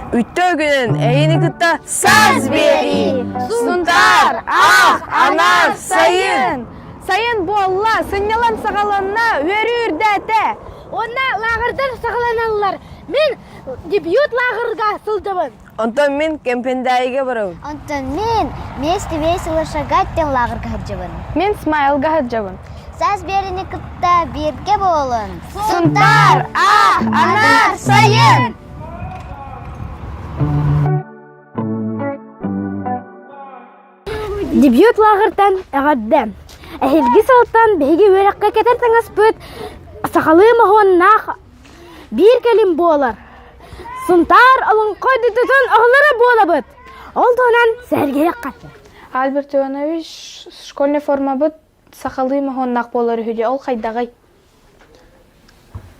Үтүө күнүн эйини кытта саас биэрии! Сунтаар, аах, анаар, сайын! Сайын буолла, сынньалаҥ саҕаланна, үөрүү үрдээтэ. Уонна лааҕырдар саҕаланаллар. Мин дебют лааҕырга сылдьабын. Онтон мин Кэмпэндээйигэ барабын. Онтон мин вместе весело шагать диэн лааҕырга сылдьабын. Мин Смайлга сылдьабын. Саас биэрэни кытта бииргэ буолун. Сунтаар, аах, анаар, сайын! Дебют лааҕыртан эҕэрдэ! Эһиилги сылтан биһиги үөрэххэ кэтэр таҥаспыт сахалыы моһуоннаах биир кэлим буолар. Сунтаар олоҥхо дойдутун оҕолоро буолабыт. Ол туһунан сэһэргэһиэххэ. Альберт Иванович школьнай формабыт сахалыы моһуоннаах буолар үһү дии. Ол хайдаҕый?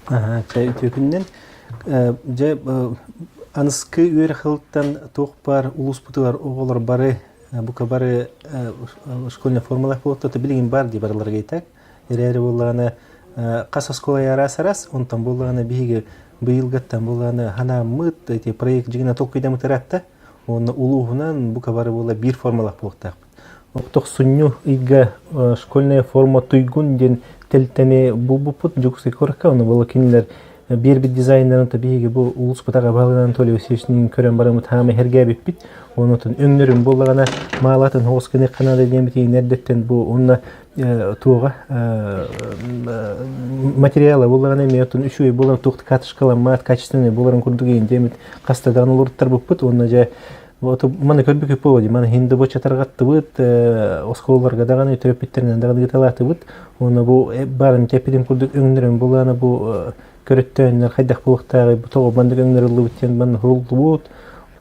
Чэ, үтүө күнүнэн. Дьэ, аныскы үөрэх ылтан туох баар улууспутугар оҕолор бары бука бары школьная формалаах буолуохтара билигин баар дии барыларга итак. Эрээри буоллаҕына хас оскуола араас араас, онтон буоллаҕына биһиги быйылгыттан буоллаҕына ханааммыт эти проект дьигинэ толкуйдаммыт ыраатта. Уонна улууһунан бука бары буолла биир формалаах буолуохтаахпыт. Тохсунньу ыйга школьная форма туйгун диэн тэлтэни булбуппут Дьокуускай куоракка. Ону буола кинилэр биэрбит дизайнерын то биһиги бу улууспутага баһылыгын Анатолий Васильевичныын көрөн бараммыт хаама эргээбиппит. Онутун өҥнөрүн буоллаҕына маалатын хоҕус гыныахха наада диэн эрдэттэн бу уонна туоҕа материала буоллаҕына эмиэ оттон үчүгэй буолан туох катышкаламмат качественный буоларын курдук иин диэмит хаста даҕаны олоруттарбыппыт уонна дьэ маны көрбүкүт буолуо дии маны хинди боччатаргаттыбыт оскуолаларга даҕаны төрөппүттэринэн даҕаны ыыталаатыбыт уонна бу баарын тэппитим курдук өҥнөрүн булаана бу көрөттөөннөр хайдах буолуохтааҕый бу тоҕо маннык өҥнөрүллүбүт диэн манна суруллубут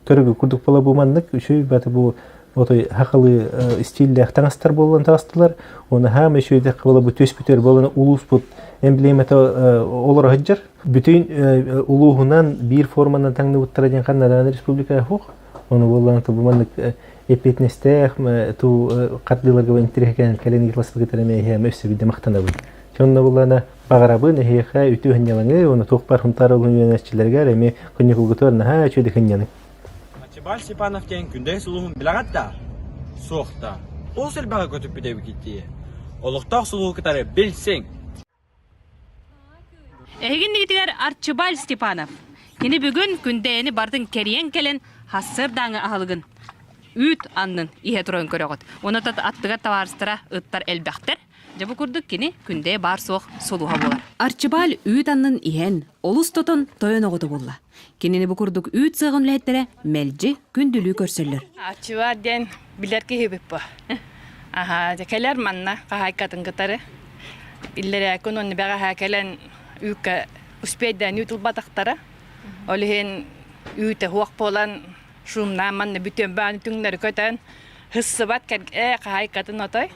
көрүгү курдук буола бу маннык үчүгэй бата бу отой хахалы стиллээх таҥастар буолан таҕыстылар уонна хаама үчүгэйдэх буола бу түөспүтүгэр буолан улууспут эмблемата олоро сылдьар бүтүн улууһунан биир форманан таҥныбыттара диэн ханна даҕаны республика суох ону буоллаҕына бу маннык эппиэтинэстээх ту хардыыларга интэриэһэ кэлэн ыытыласпыкытар эмиэ эһиэхэ өссө биирдэ махтанабын Сонно буллаана баҕарабын эһиэхэ үтүө сынньалаҥы уонна туох баар Сунтаар улууһун үөрэнээччилэригэр эмиэ каникулгутугар наһаа үчүгэй сынньаныҥ. Ачыбаал Степанов диэн Күндэйэ сулуһун билэҕит да? Суох да. Олус элбэҕи көтүппүт эбикит дии. Олохтоох сулуһу кытары билсиҥ! Эһигиннигитигэр Арчыбаль Степанов. Кини бүгүн Күндэйэни барытын кэрийэн кэлэн хассыардааҥы аһылыгын үүт аннын иһэ туран көрөҕүт. Уонна аттыгар табаарыстара ыттар элбэхтэр. Дьэ бу курдук кини Күндэйэ баар-суох сулуһа буолар. Арчыбаал үүт аннын иһэн, олус тотон тойон оҕото буолла. Кинини бу курдук үүт сыаҕын үлэһиттэрэ мэлдьи күндүлүү көрсөллөр. Арчыбаал диэн билэр киһибит бу. Аһаа, дьэ кэлэр манна хаһаайкатын кытары. Иллэрээ күн уонна бэҕэһээ кэлэн үүккэ успейдаан үүт ылбатахтара. Ол иһин үүтэ суох буолан шумнаан манна бүтүөн бааны түҥнэри көтөн Һыссыбат кэргэ хаһаайкатын отой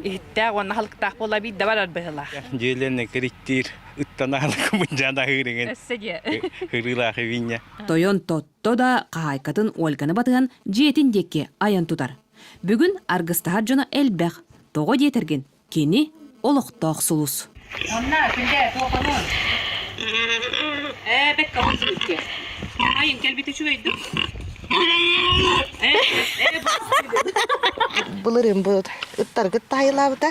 иһиттээх уонна халыктаах буола биирдэ барар быһыылаах. Дьиэлэринэн кириттиир ыттанаалык мунньаан аһыырыгын Өссө диэ. ырыылаах ивинья. Тойон тотто да хаһаайкатын Ольганы батыһан дьиэтин диэки айан тутар. Бүгүн аргыстаһар дьоно элбэх. Тоҕо диэтэргин, Кини олохтоох сулус. Онна күндэ туохануун? Ээ, бэккэ булсубут Айын кэлбит үчүгэйдик. Былырыын бу ыттаргыт таайылаабыта.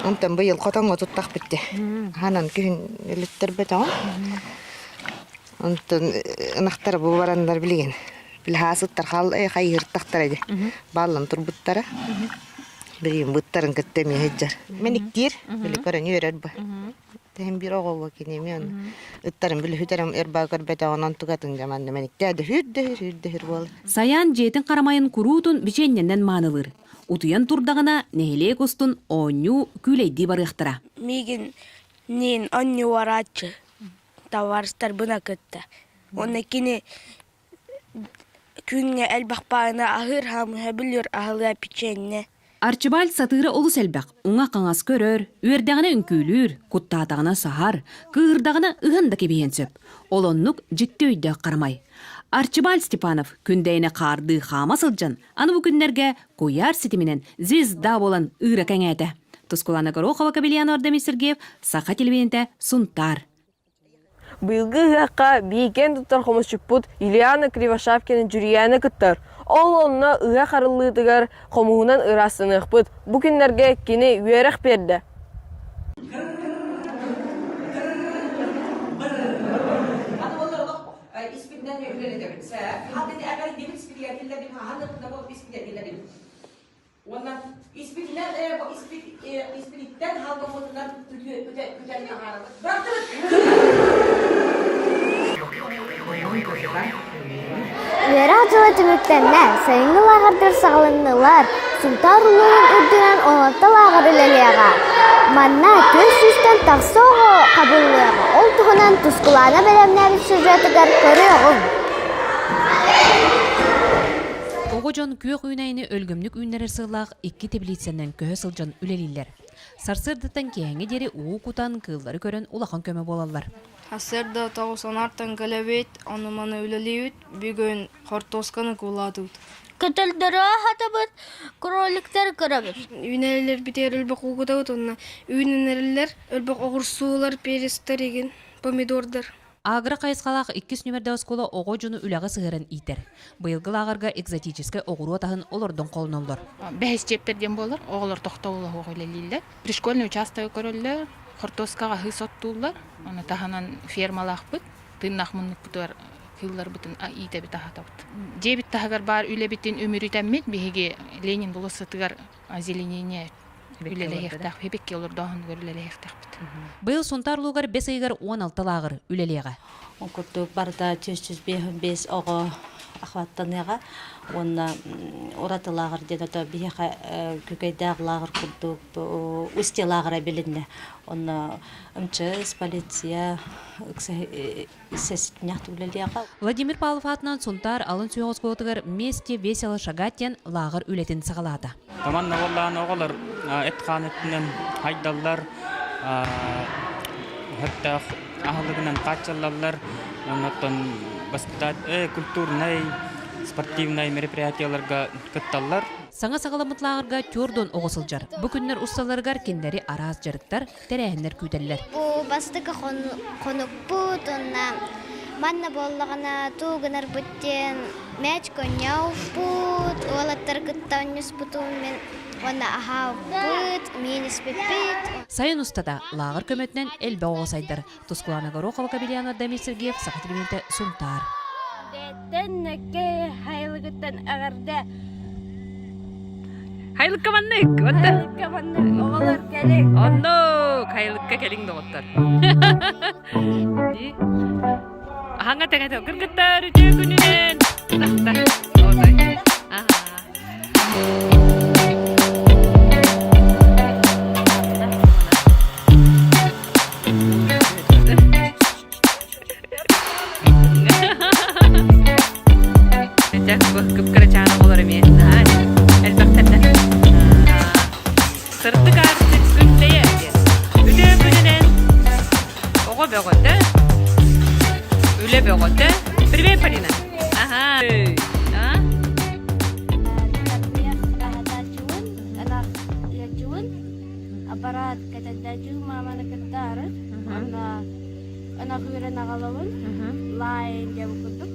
Онтон быйыл хотоҥҥо туттахпыт дии. Ханан күһүн өлүттэрбэтэҕим. Онтон ынахтара бу бараннар билигин. Билһаас ыттар хаал хайыһыртахтара дии. Бааллан турбуттара. Билигин быттарын кытта эмиэ сылдьар. Мэниктиир, били көрөн үөрэр бу. Тэһин биир оҕо кини эмиэ ону ыттарын били сүтэрэн эр баа көрбөтөҕүн онтукатын дьэ манна мэниктээ да сүүр да сүүр сүүр да сүүр буолар. Сайаан дьиэтин харамайын куруутун бичиэнньэнэн маанылыыр. Утуйан турдаҕына нэһилиэк устун оонньуу, күүлэйдии барыахтара. Миигин ниин оонньуу табаарыстарбына кытта. Уонна кини Күҥҥэ элбэх баайыны аһыыр хаамыһа бүлүүр аһылыга печенье Арчыбааль сатыыра олус элбэх, уҥа-хаҥас көрөр, үөрдэҕинэ үҥкүүлүүр, куттаатаҕына саһар, кыыһырдаҕына ыһан да кэбиһиэн сөп. Ол оннук дьикти өйдөөх харамай. Арчыбааль Степанов күндэйинэ хаардыы хаама сылдьан, аны бу күннэргэ куйаар ситиминэн звезда буолан ыыра кэҥээтэ. Тускулана Горохова, Кабельян Ордамир Сергеев, Саха телевидениетэ, Сунтаар. Быйылгы ыһыахха биикэн туттар хомусчуппут Юлиана Кривошапкина Дьүрүйээнэ кыттар. Ол онно ыһыах арыллыытыгар хомуһунан ыраастаныахпыт. Бу күннэргэ кини үөрэх биэрдэ. Уонна испитинэн испититтэн халбаммытынан күтэн таһаарабыт. Үөрэх дьыла түмүктэннэ, сайыҥҥы лааҕырдар саҕаланнылар. Сунтаар улууһун үрдүнэн Олонто лааҕыр үлэлиэҕэ. Манна 400-тэн тахса оҕо хабыллыаҕа. Ол туһунан Тускулаана бэлэмнээбит сюжетыгар көрүөҕүҥ. Оҕо дьон күөх үүнээйини өлгөмнүк үүннэрэр сыаллаах икки теплицэнэн көһө сылдьан үлэлииллэр. Сарсыардаттан киэһэҥҥэ диэри уу кутан, кыыллары көрөн улахан көмө буолаллар. Сарсыарда тоҕус-онортон кэлэбит, ону-маны үлэлиибит, бүгүн хортуосканы куулаатыбыт. Көтөлдөрү аһатабыт, кроликтары көрөбүт. Үүнэрилэрбитигэр элбэх уу кутабыт уонна үүнэнэриллэр элбэх оҕурсуулар, перецтэр игин, помидордар. Агро хайысхалаах иккис нүмердээх оскуола оҕо дьону үлэҕэ сыһыаран иитэр. Быйылгы лааҕырга экзотическай оҕуруот аһын олордон холоноллор. Бэһис чиэппэр диэн буолар. Оҕолор тохтобуллаһыах үлэлииллэр. Пришкольный участогы көрөллөр, хортуоскаҕа аһыы соттууллар. Ону таһынан фермалаахпыт. Тыыннаах муннукпутугар кыылларбытын иитэбит, аһатабыт. Дьиэбит таһыгар баар үлэбитин үмүрүтэммит биһиги Ленин болуоссатыгар озеленение үлэлэһиэхтээх, хибикки олордооһунугар үлэлэһиэхтээхпит. Быйыл Сунтаар улуугар бэс ыйыгар 16 лааҕыр үлэлиэҕэ. Ол курдук барыта 455 оҕо охваттаныаҕа уонна ураты лааҕыр диэн ото биһиэхэ күкэйдээх лааҕыр курдук устье лааҕыра билиннэ. Онно МЧС, полиция Владимир Павлов аатынан Сунтаар алын сүһүөх оскуолатыгар «Вместе весело шагать» диэн лааҕыр үлэтин саҕалаата. Команда буоллаҕына оҕолор эт-хаан өттүнэн хайдаллар, сөптөөх аһылыгынан хааччыллаллар, оннуттан воспитать культурнай, спортивнай мероприятиеларга кытталлар. Саҥа саҕаламмыт лааҕырга түөрт оҕо сылдьар. Бу күннэр усталарыгар кинилэри араас дьарыктар, тэрээһиннэр күүтэллэр. Бу бастакы хонукпут уонна манна буоллаҕына туу гынарбыт диэн мээч коньяуппут, уолаттары кытта онньуспутум мин уонна аһаабыт, миин испиппит. Сайын устата лааҕыр көмөтүнэн элбэх оҕо сайдар. Тускулаана Горохова, Кабельяна Дамир Сергеев, Саха телевидениетэ, Сунтаар. Тэннэккэ хайылыгыттан эҕэрдэ Хайылыкка маннык. Хайылыкка маннык. Оҕолор кэлиҥ. Оннук. Хайылыкка кэлиҥ доҕоттор. Аһаҥа тэҥэ кыргыттар үтүө күнүнэн. Кып-кырачаан оҕолор эмиэ наһаа элбэхтэр да. Сырдык аартык күндэйэ диэн. Үтүө күнүнэн оҕо бөҕөтө, үлэ бөҕөтө. Привет, Полина. Ага. А? Аппарат кэтэрдээччи мааманы кытта арыт. Онно ынах үүрэн аҕалабын. Лаайын диэбит курдук.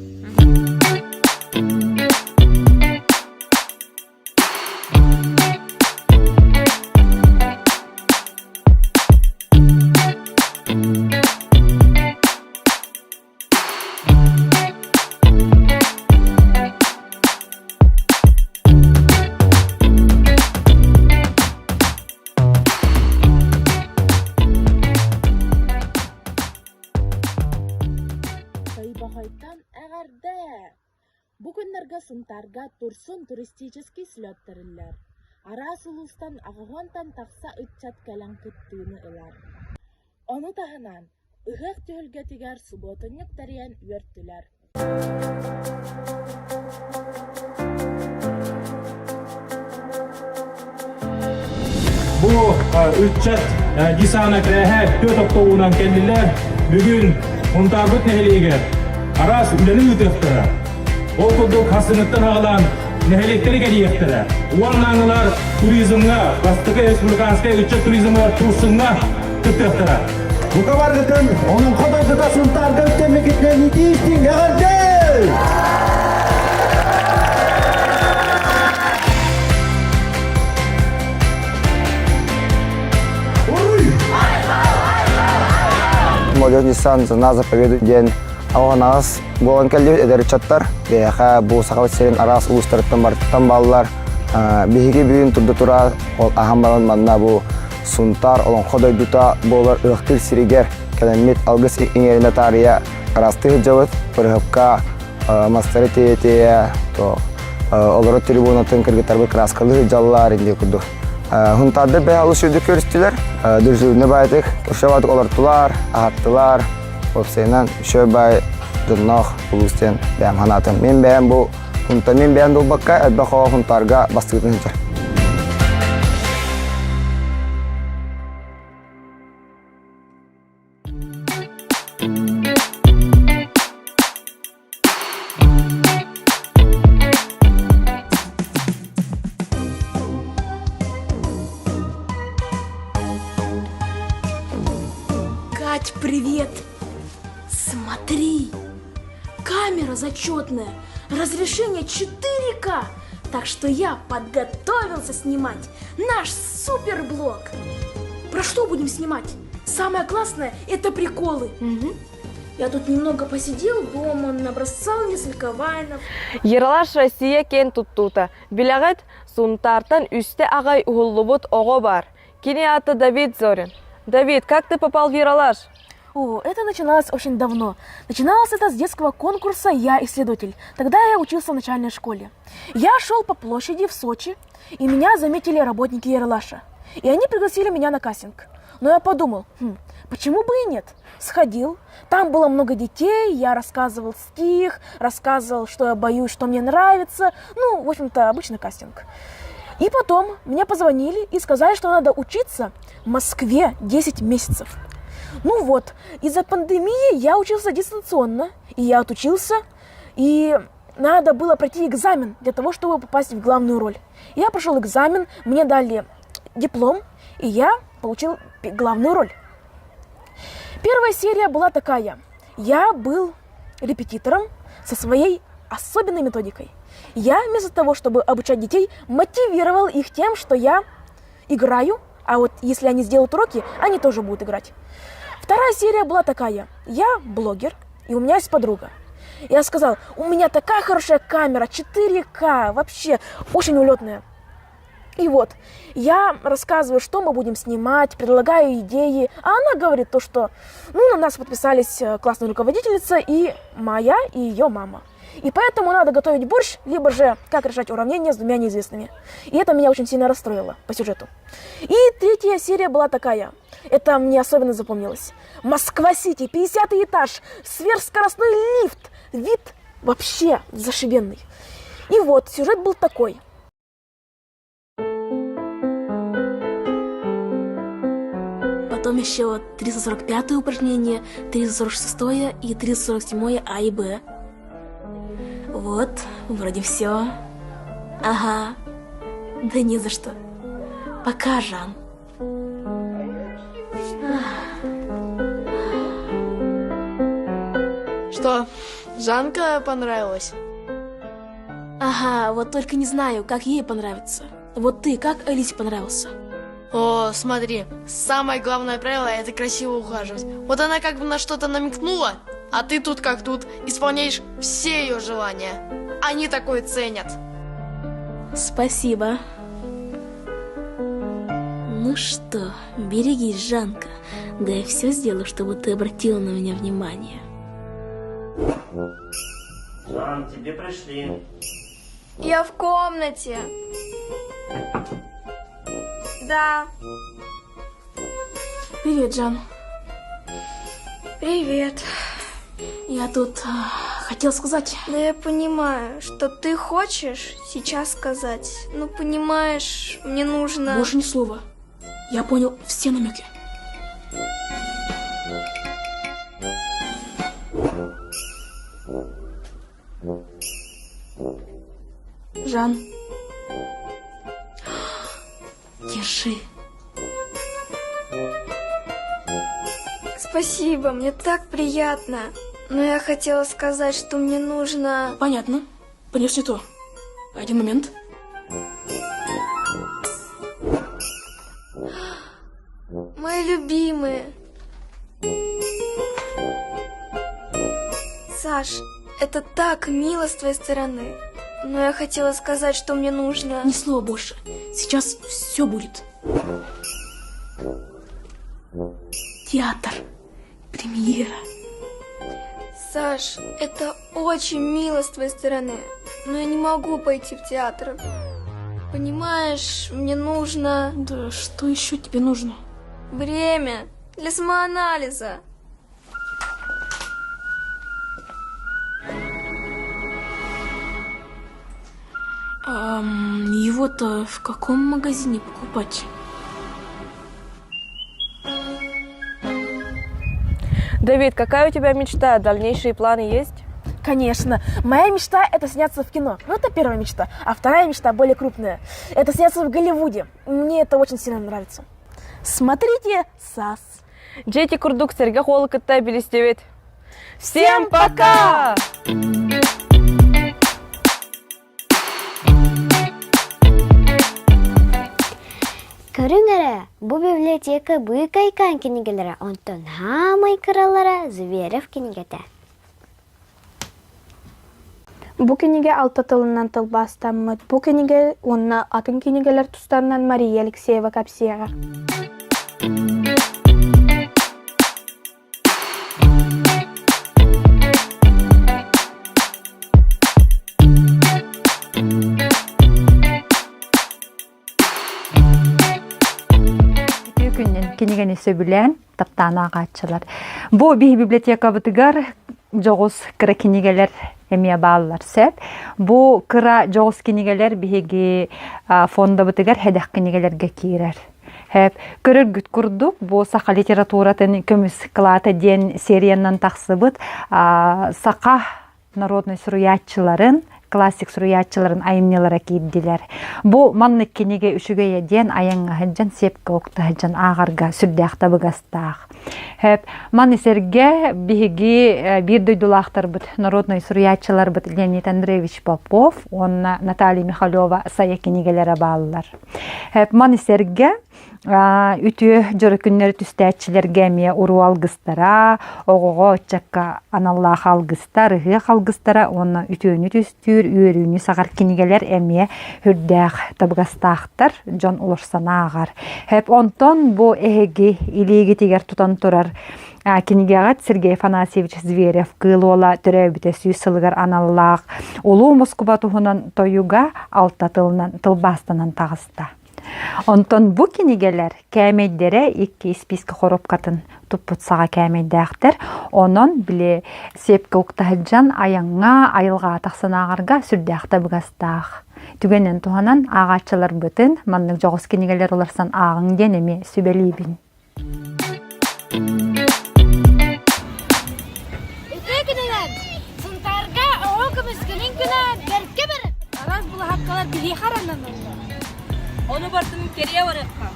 Тойбохойтон эҕэрдэ! Бу күннэргэ Сунтаарга Турсун туристический слет тэриллэр. Араас улуустан аҕыһуонтан тахса ыччат кэлэн кыттыыны ылар. Ону таһынан, ыһыах түһүлгэтигэр субуотунньук тэрийэн үөртүлэр. Бу ыччат десана кэрээһэ түөрт оптоуунан кэллилэр. Бүгүн Хунтаарбыт нэһилиэгэр араас үлэни ыытыахтара. Ол курдук хассыҥыттан аҕалан нэһилиэктэри кэрийиэхтэрэ. Уоннааҥылар туризмҥа, бастакы республиканскай ыччат туризмыгар Турсуҥҥа кыттыахтара. Бука баргытын Олоҥхо дойдута Сунтаарга. Молодежь Ниссан за за победу диэн аҕыс буолан кэллибит эдэр ыччаттар. Биһиэхэ бу Саха сирин араас улуустарыттан барыттан бааллар. Биһиги бүгүн турда тура ол аһан баран манна бу Сунтаар Олоҥхо дойдута буолар ыһыахтыыр сиригэр кэлэммит алгыс иҥэринэ таарыйа ыраастыы сылдьабыт. Бырыһыпка мастары тиэйэ-тиэйэ то олорор трибунатын кыргыттарбыт кырааскалыы сылдьаллар инди курдук. Хунтаардар бэйэ олус үрдүк көрүстүлэр. Дружелюбно баайтык, үчүгэй баайтык олортулар, аһаттылар. Уопсайынан үчүгэй баай дьонноох улуус диэн бэйэм санаатым. Мин бэйэм бу хунта мин бэйэм буолбакка элбэх оҕо Хунтаарга бастыытын сылдьар. Кать, привет! Смотри! Камера зачетная, разрешение 4К, так что я подготовился снимать наш суперблог. Про что будем снимать? Самое классное – это приколы. Угу. Я тут немного посидел дома, набросал несколько вайнов. Ералаш Россия киэн туттуута. Билэҕит, Сунтаартан үстэ аҕай уһуллубут оҕо баар. Кини аата Давид Зорин. Давид, как ты попал в Ералаш? О, это начиналось очень давно. Начиналось это с детского конкурса «Я исследователь». Тогда я учился в начальной школе. Я шел по площади в Сочи, и меня заметили работники Ералаша. И они пригласили меня на кастинг. Но я подумал, хм, почему бы и нет? Сходил, там было много детей, я рассказывал стих, рассказывал, что я боюсь, что мне нравится. Ну, в общем-то, обычный кастинг. И потом мне позвонили и сказали, что надо учиться в Москве 10 месяцев. Ну вот, из-за пандемии я учился дистанционно, и я отучился, и надо было пройти экзамен для того, чтобы попасть в главную роль. Я прошел экзамен, мне дали диплом, и я получил главную роль. Первая серия была такая. Я был репетитором со своей особенной методикой. Я вместо того, чтобы обучать детей, мотивировал их тем, что я играю, а вот если они сделают уроки, они тоже будут играть. Вторая серия была такая. Я блогер, и у меня есть подруга. Я сказал, у меня такая хорошая камера, 4К, вообще очень улетная. И вот, я рассказываю, что мы будем снимать, предлагаю идеи, а она говорит то, что ну, на нас подписались э, классная руководительница и моя, и ее мама. И поэтому надо готовить борщ, либо же как решать уравнение с двумя неизвестными. И это меня очень сильно расстроило по сюжету. И третья серия была такая. Это мне особенно запомнилось. Москва-Сити, 50 этаж, сверхскоростной лифт. Вид вообще зашибенный. И вот, сюжет был такой. Потом еще 345 упражнение, 346 и 347 А и Б. Вот, вроде все. Ага. Да не за что. Пока, Жан. Что, Жанка понравилась? Ага, вот только не знаю, как ей понравится. Вот ты как Алисе понравился? О, смотри, самое главное правило – это красиво ухаживать. Вот она как бы на что-то намекнула, а ты тут как тут исполняешь все ее желания. Они такое ценят. Спасибо. Ну что, берегись, Жанка. Да я все сделаю, чтобы ты обратила на меня внимание. Жан, тебе пришли. Я в комнате. Да. Привет, Жан. Привет. Я тут э, хотел сказать... Да я понимаю, что ты хочешь сейчас сказать. Ну, понимаешь, мне нужно... Больше ни слова. Я понял все намеки. Жан. Держи. Спасибо, мне так приятно. Но я хотела сказать, что мне нужно... Понятно. Понес не то. Один момент. Мои любимые. Саш, это так мило с твоей стороны. Но я хотела сказать, что мне нужно... Ни слова больше. Сейчас все будет. Театр. Премьера. Саш, это очень мило с твоей стороны, но я не могу пойти в театр. Понимаешь, мне нужно... Да что еще тебе нужно? Время для самоанализа. Эм, его-то в каком магазине покупать? Давид, какая у тебя мечта? Дальнейшие планы есть? Конечно. Моя мечта – это сняться в кино. Ну, это первая мечта. А вторая мечта, более крупная, это сняться в Голливуде. Мне это очень сильно нравится. Смотрите САС. Дьэ курдук сэргэх уолу кытта билистибит. Всем пока! Көрүҥ эрэ, бу библиотека быыкайкаан кинигэлэрэ, онтон хаамай кыралара Зверев кинигэтэ. Бу кинигэ алта тылынан тылбаастаммыт. Бу кинигэ уонна атын кинигэлэр тустарынан Мария Алексеева кэпсиэҕэ. Үтүө күнүн кинигэни сөбүлээн таптаан ааҕааччылар. Бу биһи библиотекабытыгар дьоҕус кыра кинигэлэр эмиэ бааллар сөп. Бу кыра дьоҕус кинигэлэр биһиги фондабытыгар хэдэх кинигэлэргэ киирэр. Хэп, көрөргүт курдук, бу саха литературатын көмүс кылаата диэн сериянан тахсыбыт саха народнай суруйааччыларын, классик суруйааччыларын айымньылара киирдилэр. Бу маннык кинигэ үчүгэйэ диэн айаҥҥа сылдьан сиэпкэ укта сылдьан ааҕарга сүрдээх табыгастаах. Хэп, маны сэргэ биһиги биир дойдулаахтарбыт, народнай суруйааччыларбыт Леонид Андреевич Попов уонна Наталья Михалева сайа кинигэлэрэ бааллар. Хэп, маны сэргэ Үтүө дьоро күннэри түстээччилэргэ эмиэ уруу алгыстара, оҕоҕо ыччакка аналлаах алгыстар, ыһыах алгыстара уонна үтүөнү түстүүр, үөрүүнү саҕар кинигэлэр эмиэ үрдээх табыгастаахтар, дьон уларсан ааҕар. Хэп онтон бу эһиги илиигитигэр тутан турар кинигэҕит Сергей Афанасьевич Зверев Кыыл Уола төрөөбүтэ сүүс сылыгар аналлаах Улуу Москуба туһунан тойуга алта тылынан тылбаастанан таҕыста. Онтон бу кинигэлэр кээмэйдэрэ икки испиискэ хоруопкатын туппут саҕа кээмэйдээхтэр. Онон били сиэпкэ укта сылдьан айаҥҥа, айылҕаҕа тахсан ааҕарга сүрдээх табыгастаах. Түгэнин туһанан ааҕааччыларбытын маннык дьоҕус кинигэлэр уларсан ааҕыҥ диэн эмиэ сүбэлиибин. Үтүө күнүнэн! Сунтаарга оҕо көмүскэлин күнэ бэркэ бэрт! Араас былаһааккалар биһиэхэ арананаллар. Ону бартын кэрийэ барыахха.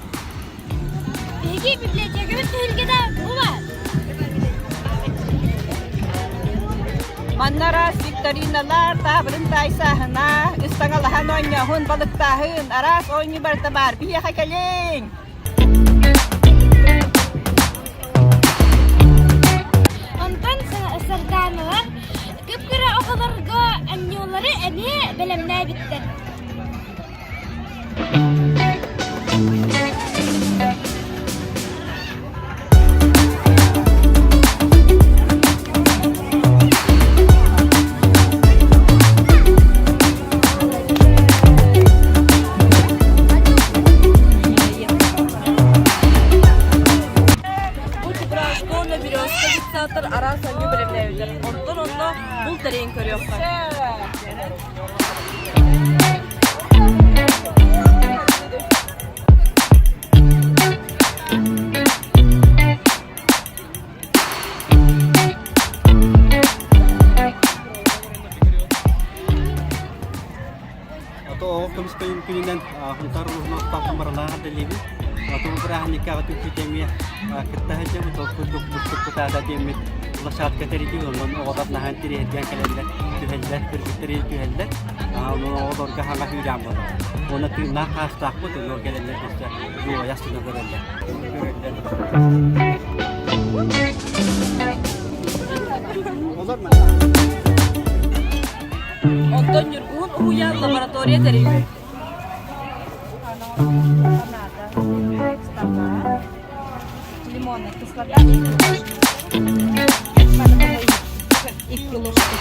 Биһиги библиотекабыт түһүлгэтэ бу баар. Манна араас викториналар, таабырын таайсааһына, ыстаҥалаһан оонньооһун, балыктааһын, араас оонньуу барыта баар. Биһиэхэ кэлиҥ! Онтон Сардааналар кып-кыра оҕолорго оонньуулары эмиэ бэлэмнээбиттэр. Бу Чебурашка уонна Березка детсадтар араас оонньуу бэлэмнээбиттэр. Онтон онно бул тэрийэн көрүөххэ. Ото оҕо көмүс күнүнэн Хунтаар улууһун олохтоохтон барылаах дэлиибин. Ото бу бырааһынньыкка түмпүт эмиэ кытта сылдьабыт. Ол курдук кустукпут аата диэммит площадка тэрийдибит. Онон оҕолор наһаа интириэһиргээн кэлэллэр, түһэллэр, кыргыттар түһэллэр. Онон оҕолорго хаҥас үүрээн буолар. Уонна тыыннаах хаастаахпыт, онно кэлэллэр өссө дуоһуйа астына көрөллөр. Көрөллөр. Онтон Ньургуһун уһуйаан лаборатория тэрийбит. Лимонная кислота. Икки ложки.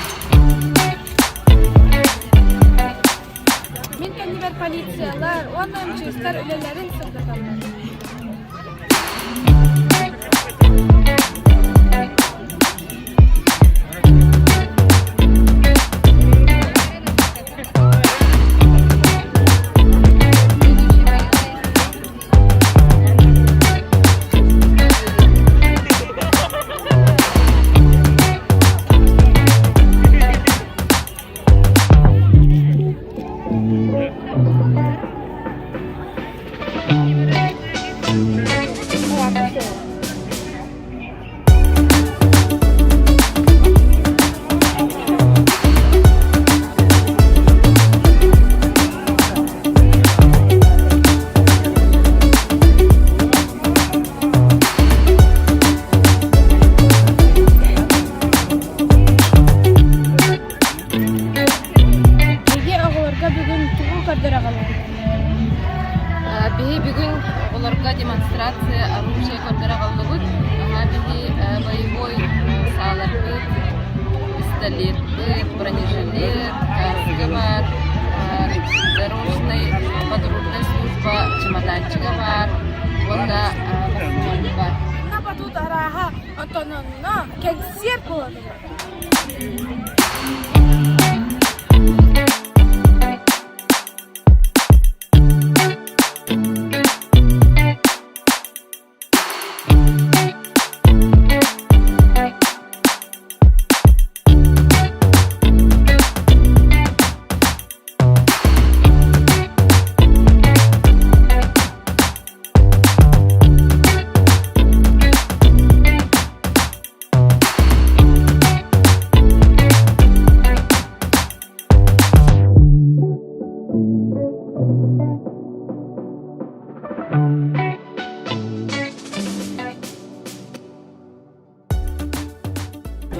Мин кэннибэр полициялар уонна МЧСтар үлэлэрин сырдаталлар. Биһиги оҕолорго бүгүн тугу көрдөрө аҕаллыбыт? Биһи бүгүн оҕолорго демонстрация оружие көрдөрө аҕаллыбыт. Биһи боевой сааларбыт, пистолетпыт, бронежилет, каска бар, дорожный патрульная служба чемоданчига бар уонна бар. Батут арааһа отононно кэнсиэр буолар.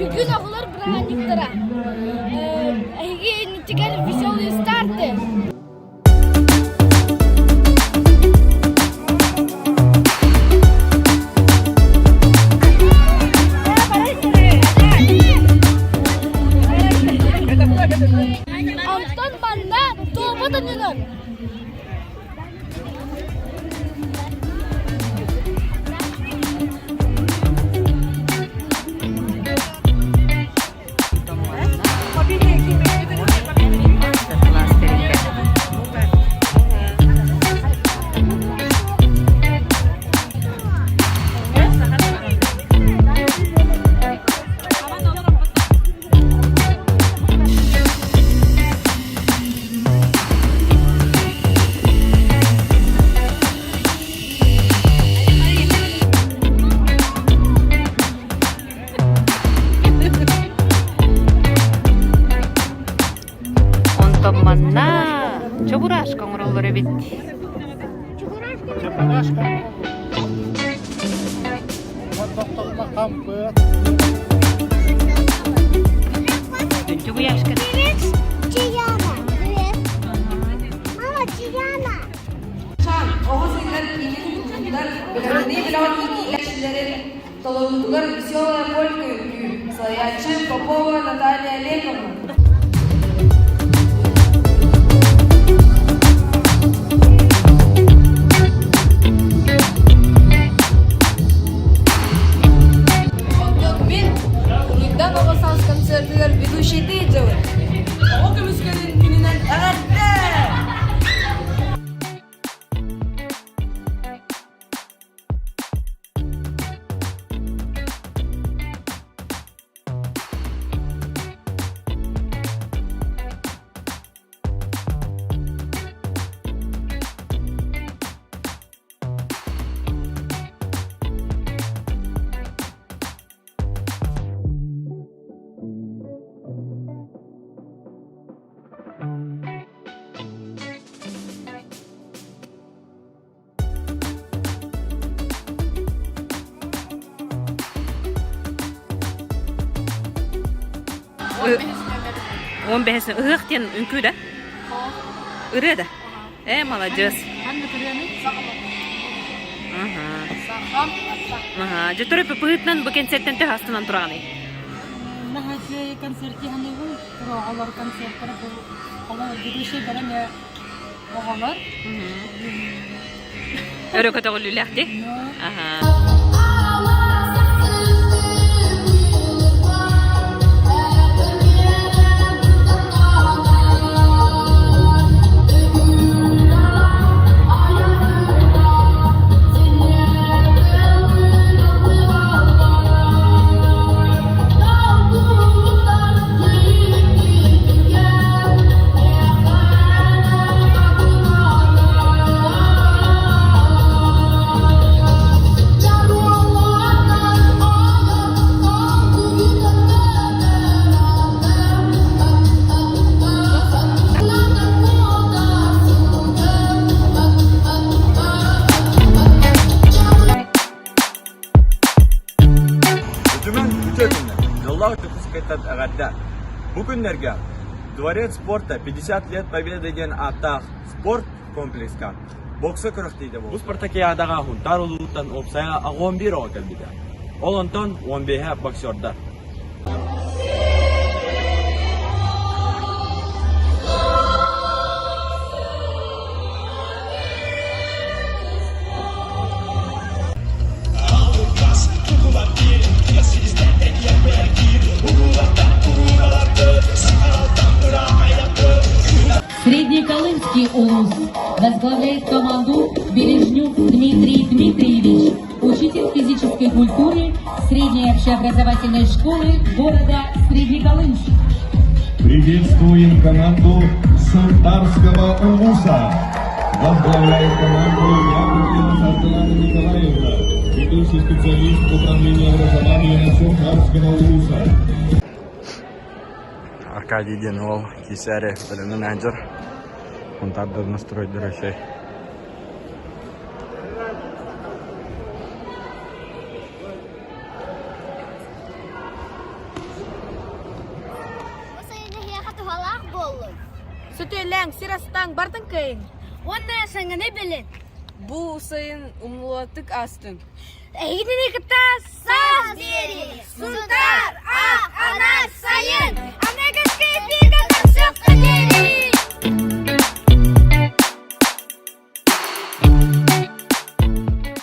Бүгүн оҕолор бырааһынньыктара. Эһиги иннитигэр веселые старты. Онтон манна туоба төннүнэр. Онтон манна чебурашка оҥороллор эбит. Чебурашка Чебурашка. Чияна. Привет. Мама, Чияна. Оҕо сылдьар киинин бэлэмнэнии бөлөҕүн иитиилээччилэрин толоруутугар «Веселая полька» үҥкүү, салайааччы Попова Наталья Олеговна. Онтон мин Уруйдан оҕо саас концертыгар ведущийдыы дьылым. Оҕо көмүскэлин күнүнэн эҕэрдэ! 15 ыһыах диэн үҥкүү да? Ырыа да? Э, маладьыас. Аха. Дьэ төрөппүт быһыытынан бу концерттэн төһө астынан тураҕыный? Наһаа үчүгэй концерт иһаныыбын. Оҕолор концерттара бу олор ведущийдара эмиэ оҕолор. Өрө көтөҕүллүүлээх дии? Аха. Үтүмэн үтүө күннэр! Дьоллоох Дьокуускайтан эҕэрдэ! Бу күннэргэ Дворец спорта 50 лет Победы диэн ааттаах спорт комплекска бокса күрэхтэһиитэ буолла. Бу спартакиадаҕа Сунтаар улууһуттан уопсайа 81 оҕо кэлбитэ. Ол онтон 15-э боксердар. Среднеколымский улус возглавляет команду Бережнюк Дмитрий Дмитриевич, учитель физической культуры средней общеобразовательной школы города Среднеколымск. Приветствуем команду Сунтарского улуса. Возглавляет команду Якутина Сардана Николаевна, ведущий специалист управления образования Сунтарского улуса. Аркадий диэн уол киисээри бэлэмнэн менеджер. Хунтаардар настройдара үчүгэй. Бу сайын эһиэхэ туһалаах буоллун. Сөтүөлээҥ, сир астааҥ, бардын кыайыҥ. Уонна саҥаны билин. Бу сайын умнулуотук аастын. Эһигини кытта саас диэри Сунтаар!